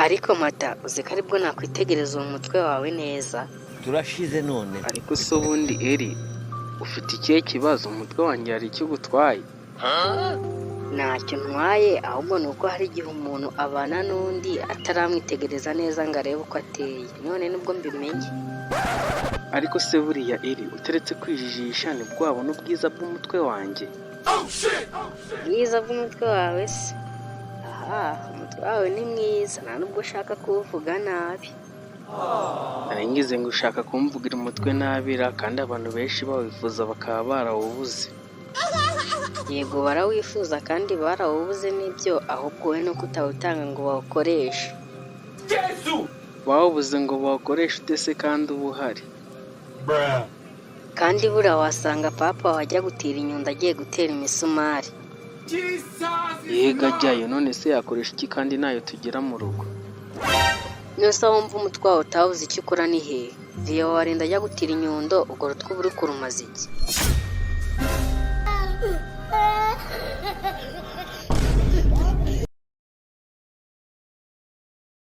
Ariko mata, uzi ko aribwo nakwitegereza uwo mutwe wawe neza? Turashize none. Ariko se ubundi Eri, ufite ikihe kibazo? Umutwe wanjye hari icyo ugutwaye? Ntacyo ntwaye, ahubwo ni uko hari igihe umuntu abana n'undi ataramwitegereza neza ngo arebe uko ateye. None nibwo mbimenye. Ariko se buriya Eri, utaretse kwijijisha, nibwo wabona ubwiza bw'umutwe wanjye? Ubwiza bw'umutwe wawe se? Aha, umutwe wawe ni mwiza, nta nubwo ushaka kuwuvuga nabi. Nari ngize ngo ushaka kumvugira umutwe nabira, kandi abantu benshi bawifuza bakaba barawubuze. Yego, barawifuza kandi barawubuze, nibyo, ahubwo wowe nuko utawutanga ngo bawukoreshe. Bawubuze ngo bawukoreshe ute se kandi uba uhari? Kandi buriya wasanga papa wajya gutira inyundo agiye gutera imisumari. Yega ajyayo, none se yakoresha iki kandi nayo tugira mu rugo? Nose aho wumva umutwe wawe utabuze icyo ukora ni hehe? Viye warinda ajya gutira inyundo, urwo rutwe uba uri kurumaza iki?